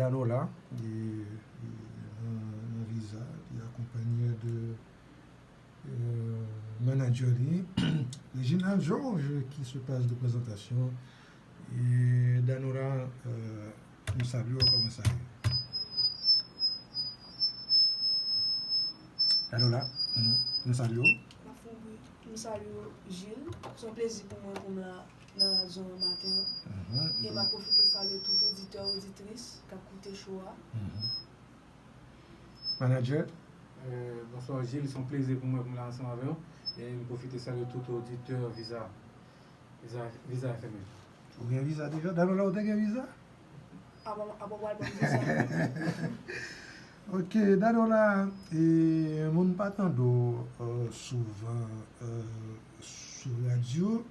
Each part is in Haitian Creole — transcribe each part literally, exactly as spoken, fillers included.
Danola, e, e, nan, nan Visa, li akonpanye de, e, manager li, Reginald Georges, ki se pas de prezantasyon. E Danola, e, nou salye w, kòman sa ye? Danola, nou, nou salye w. M ap fè yon bri. M salye w, Gilles. Se yon plezi pou mwen pou m la nan radyo an maten an. Mhm. E m ap pwofite salye tout oditè, oditris k ap koute show a. Mhm. Manager? Euh, bonsoir Gilles, se yon plezi pou mwen pou m la ansanm avè w. E m pwofite salye tout oditè Visa, Visa, Visa F M. Ou gen Visa deja? Danola, ou te gen Visa? Apa, apa w pral ban m Visa? Ok, Danola, e, moun pa tande w, euh, souvan, euh, sou radyo.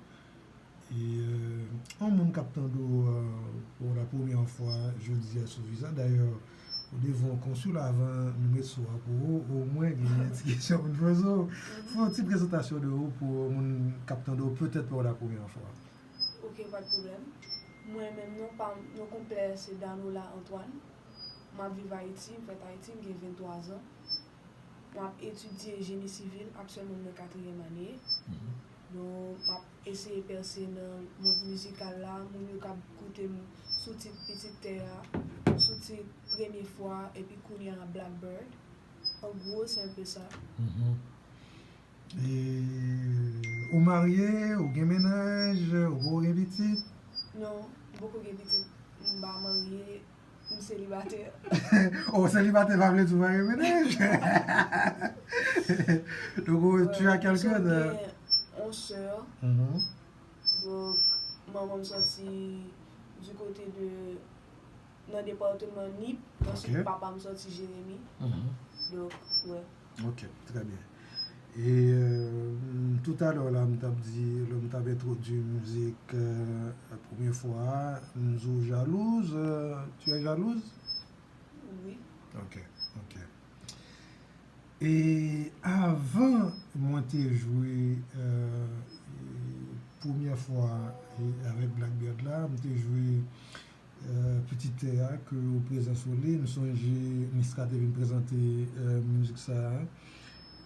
E, euh, yon moun k ap tande w, euh, pou la premyè fwa jodi a sou Visa. Dayè, ou devan yon konsil, avan nou met son an pou ou, omwen gen yon ti kesyon pou n poze w. Fè yon ti prezantasyon de ou pou moun k ap tande w petèt pou la premyè fwa. Ok, pa t pwoblèm. Mwen menm, non pa m, non konplè se Danola Antoine. M ap viv Ayiti, m fèt Ayiti, m gen venntwa zan. M ap etidye jeni sivil, aktyèlman m nan katriyèm ane. Mhm. Donk, m ap eseye pèse nan mond mizikal la, moun yo k ap koute m sou tit Pitit Tè a, sou tit Premye Fwa, epi kounye a Blackbird. An gwo, se enpe sa. Mhm. E, ou marye, ou gen mennaj, ou poko gen pitit? Non, m poko gen pitit. M pa marye, m selibatè. Oh, selibatè pa vle di w pa gen mennaj. Donc, tu as quelqu'un de... Gen yon sè. Mhm. Donk, manman m sòti du côté de, nan depatman Nip, answit papa m sòti Jeremi. Mhm. Donk, wè. Ok, très bien. E, euh, toutalè la, m t ap di, lè m t ap entwodui mizik, euh, premye fwa a, m di w jalouz, euh, tu es jalouse? Wi. Ok, ok. E avan mwen te jwe, euh, premyè fwa, e avèk Blackbird la, m te jwe, euh, Pitit Tè a ke ou prezan sou li. M sonje Niska te vin prezante, euh, mizik sa a,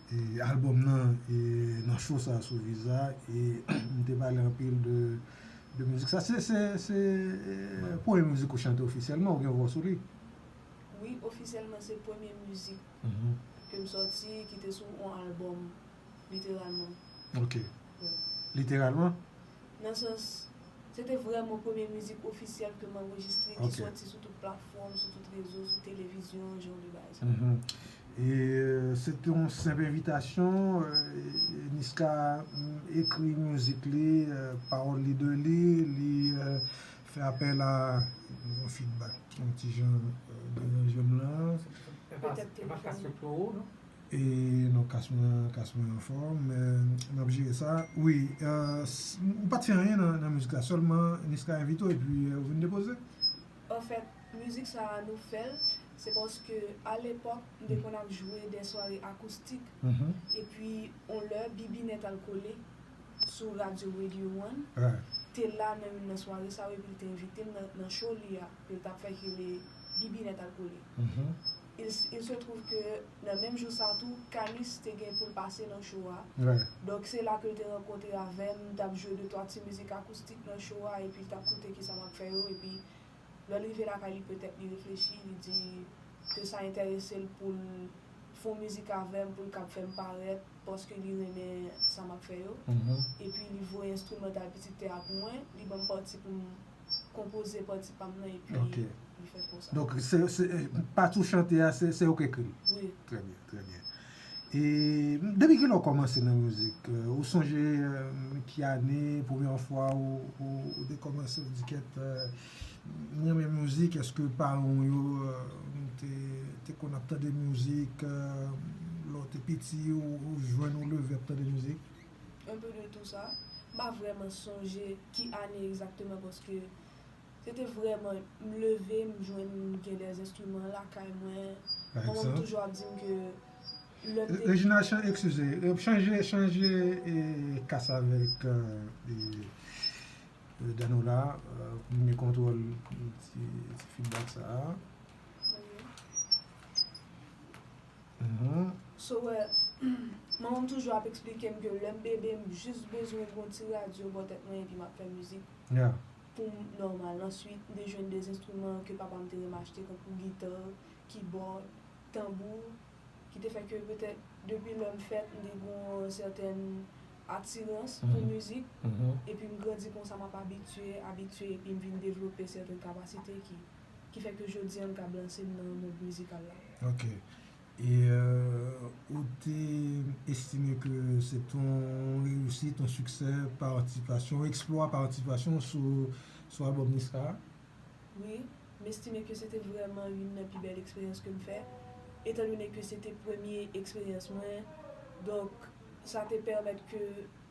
e albòm nan, e nan show sa a sou Visa, e m te pale anpil de, de mizik sa. Se, se, se, euh, premye mizik ou chante ofisyèlman, ou gen vwa sou li? Wi, ofisyèlman se premye mizik ke m sòti ki te sou yon albòm, literalman. Ok. Wi. Literalman? Nan sans, se te vrèman premye mizik ofisyèl ke m anrejistre, ki sòti sou tout platfòm, sou tout rezo, sou televizyon, jan de bagay sa. Mhm. E, euh, se te yon senp envitasyon, euh, Niska, mm, ekri mizik li, euh, pawòl li de li, li, euh, fè apèl a yon feedback, yon ti jan, euh, deranje m lan. E pa, e pa Kasyon Kloro, non? E non, kas mwen, kas mwen anfòm, men n ap jere sa. Wi, euh, s-, ou pa t fè anyen nan, nan mizik la, sèlman Niska envite w epi, euh, ou vin depoze? Anfèt, mizik sa a nou fè l, se paske alepòk, m te konn ap jwe de sware akoustik. Mhm. Epi, on lè, Bibi Nèt al kole sou radyo Radio One. Right. Te la nan youn nan sware sa yo, epi l te envite m nan, nan show li a, ke l t ap fè ki rele Bibi Nèt al kole. Mhm. Il, il se trouve que nan menm jou sa tou, Kanis te gen pou l pase nan show a. Right. Donk, se la ke l te rankontre avè m, m t ap jwe de twa ti mizik akoustik nan show a, epi l t ap koute kisa m ap fè yo, epi lè l rive lakay li, petèt li reflechi, li di ke sa enterese l pou l fè yon mizik avè m, pou l kab fè m parèt, paske li renmen sa m ap fè yo. Mhm. Epi li voye enstrimantal Pitit Tè a pou mwen, li ban m pati pou m konpoze pati pa m nan, epi li fèt konsa. Donk, se, se, pati w chante a, se, se ou k ekri l? Wi. Trè byen, trè byen. E depi kilè w kòmanse nan mizik? Euh, ou sonje, euh, ki ane, premyè fwa ou, ou, ou te kòmanse, ou di kèt, euh, m renmen mizik, èske paran w yo, euh, te, te konn ap tande mizik, euh, lè w te piti, ou, ou jwenn ou leve ap tande mizik? Un peu de tout ça. M pa vrèman sonje ki ane egzakteman, paske se te vrèman, m leve, m jwenn gen de enstriman lakay mwen. Manman m toujou ap di m ke lè m te... Regina, chan-, eskize, euh, chanje, chanje, e, kas avèk, euh, e, euh, Danola, euh, pou m gen kontwòl ti, ti feedback sa a. So, wè, manman m toujou ap eksplike m ke lè m bebe, m jis bezwen gen yon ti radyo bò tèt mwen epi m ap fè mizik Yeah. pou m nòmal. Answit, m te jwenn de enstriman ke papa m te renmen achte, tankou gita, kibòd, tanbou, ki te fè ke petèt depi lè m fèt, m te gen yon sètèn atirans pou Mhm. mizik. Mhm. Epi m grandi konsa, m ap abitye, abitye, epi m vin devlope sètèn kapasite ki, ki fè ke jodi a m kab lanse m nan mond mizikal la. Ok. E euh, ou te estime ke se te yon reyisit, yon siksè, patisipasyon, eksplwa, patisipasyon sou, sou albòm Niska a? Wi, m estime ke se te vrèman youn nan pi bèl eksperyans ke m fè, etandone ke se te premye eksperyans mwen, donk sa te pèmèt ke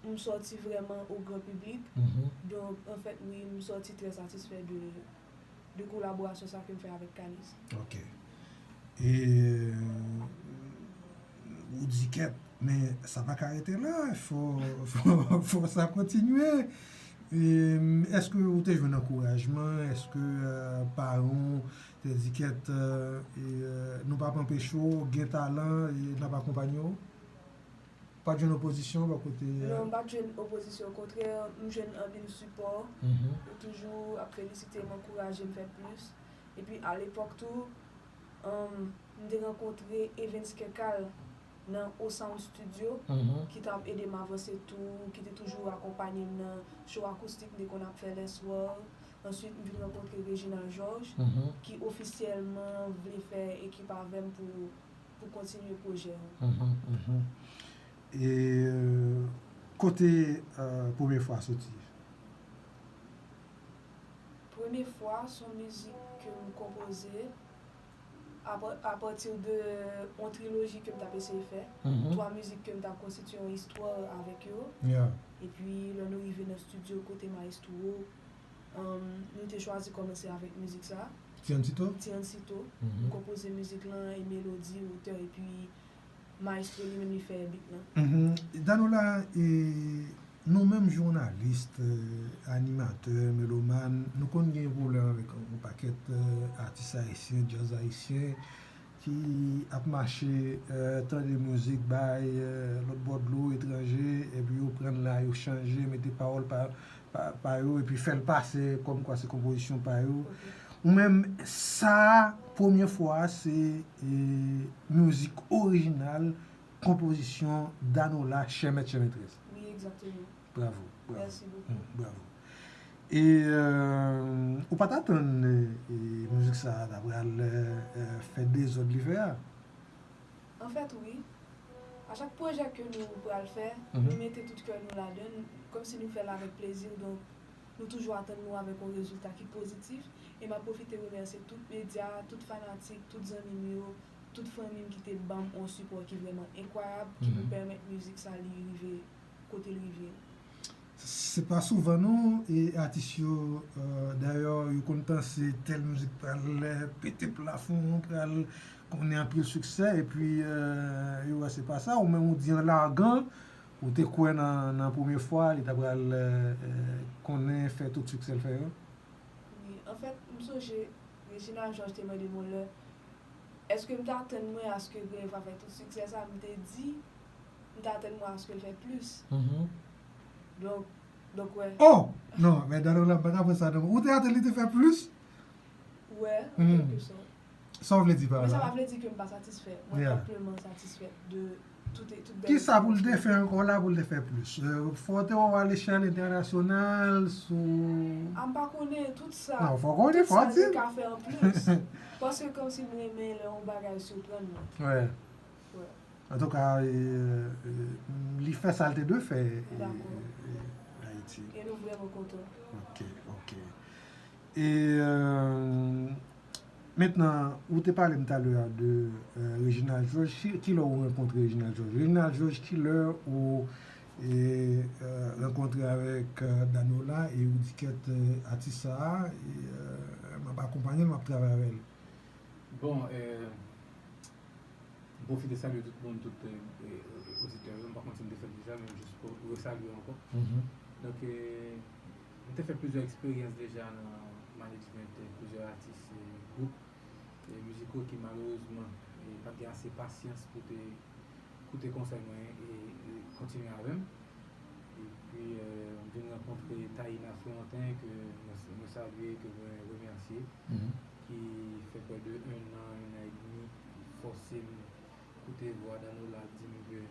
m sòti vrèman o gran piblik. Mhm. Donk, anfèt, wi, m sòti trè satisfè de, de kolaborasyon sa ke m fè avèk Kanis. Ok. E euh, ou di kèt, men sa pa ka rete la, fò, fò, fò sa kontinye. E, èske ou te jwenn ankourajman? Èske euh, paran w te di kèt, euh, e, euh, nou p ap anpeche w, gen talan, e n ap akonpanye w? Pa t jwenn opozisyon bò kote? Non, m pa t jwenn opozisyon, okontrè, m jwenn anpil sipò. Mhm. Yo toujou ap felisite m, ankouraje m fè plis. Epi alepòk tou, um, m te rankontre Evens Kekal nan O Sound Studio, Mhm. ki t ap ede m avanse tou, ki te toujou akonpanye m nan show akoustik m te konn ap fè lèswa. Answit, m vin rankontre Reginald Georges, Mhm. ki ofisyèlman vle fè ekip avè m pou, pou kontinye pwojè yo. Mhm, mhm. E euh, kote euh, premye fwa soti? Premye fwa, se yon mizik ke m konpoze apa- apati de yon triloji ke m t ap eseye fè. Mhm. Twa mizik ke m t ap konstitye yon istwa avèk yo. Yeah. Epi, lè nou rive nan estidyo kote mayestwo, um, nou te chwazi kòmanse avèk mizik sa. Tiancito? Tiancito. Mhm. M konpoze mizik lan, e melodi, otè, epi mayestwo li menm li fè bit lan. Mhm. Danola, e nou menm jounalis, euh, animatè, melomàn, nou konn gen pwoblèm avèk yon pakèt euh, atis ayisyen, djaz ayisyen, ki ap mache, euh, tande mizik bay euh, lòt bò dlo, etranje, epi yo pran l la, yo chanje, mete pawòl pa, pa, pa yo, epi fè l pase kòmkwa se konpozisyon pa yo. Ok. Ou menm, sa, premye fwa, se e, mizik orijinal, konpozisyon Danola, chè mèt, chè mètrès. Wi, egzakteman. Bravo, bravo. Mèsi bokou. Mm, bravo. E euh, ou pa t atann e, mizik sa a ta pral euh, fè dezòd li fè a? Anfèt, wi. A chak pwojè ke nou pral fè, Mhm. nou mete tout kè nou ladan l, kòmsi nou fè l avèk plezi, donk nou toujou atann nou avèk yon rezilta ki pozitif. E m ap pwofite remèsye tout medya, tout fanatik, tout zanmi m yo, tout fanmi m ki te ban m yon sipò ki vrèman enkwayab, ki pou Mhm. pèmèt mizik sa li rive kote l rive. Se pa souvan non, e atis yo, euh, dayè, yo konn panse tèl mizik pral euh, pete plafon, pral konnen anpil siksè, epi euh, yo wè se pa sa, ou menm ou di an lagan, ou te kwè nan, nan premye fwa, li ta pral euh, euh, konnen fè tout siksè l fè yo? Wi, anfèt, m sonje Reginald Georges te mande m yon lè, èske m t atann mwen aske Grenn Fwa fè tout siksè sa, m te di, m t atann mwen aske l fè plis. Mhm. Donk, donk wè. Oh! Non, men Danola, m pa ka pran sa non. Ou te atann li te fè plis? Wè, Mhm. an kèlke sòt. Sa w vle di pa Men sa la? Pa vle di ke m pa satisfè. Mwen Yeah. Anpleman satisfè de tout, tout bèl Kisa pou l te eksperyans. Fè ankò la pou l te fè plis? Euh, fò w te wè w alechèl entènasyonal, sou... A, m pa konnen tout sa. Non, fò w konnen, Tout fò sa w di te m. Ka fè anplis. Paske kòmsi m renmen lè yon bagay siprann mwen. Wè. Wè. Antouka, e, e, li fè sa l te dwe fè e, Dakò. e, Ayiti. E nou vrèman kontan. Ok, ok. E euh, mentnan, ou te pale m talè a de euh, Reginald Georges. Ki, ki lè ou rankontre Reginald Georges? Reginald Georges, ki lè ou e, euh, rankontre avèk euh, Danola e ou di kèt euh, atis sa a, e, euh, m ap akonpanye l, m ap travay avè l? Bon, euh, m pwofite salye tout moun, tout euh, euh, oditè yo. M pa konn si m te fè l deja, men m jis pou resalye ankò. Mhm. Donk, euh, m te fè plizyè eksperyans deja nan management euh, plizyè atis e gwoup e miziko ki malerezman e pa t gen ase pasyans pou te Se konsèy mwen e, e kontinye avè m. Epi, euh, m vin rankontre Taïna Florentin, ke mwen, mwen salye, ke mwen remèsye, ki fè près de un an, un an et demi, fòse m koute vwa Danola, di m ke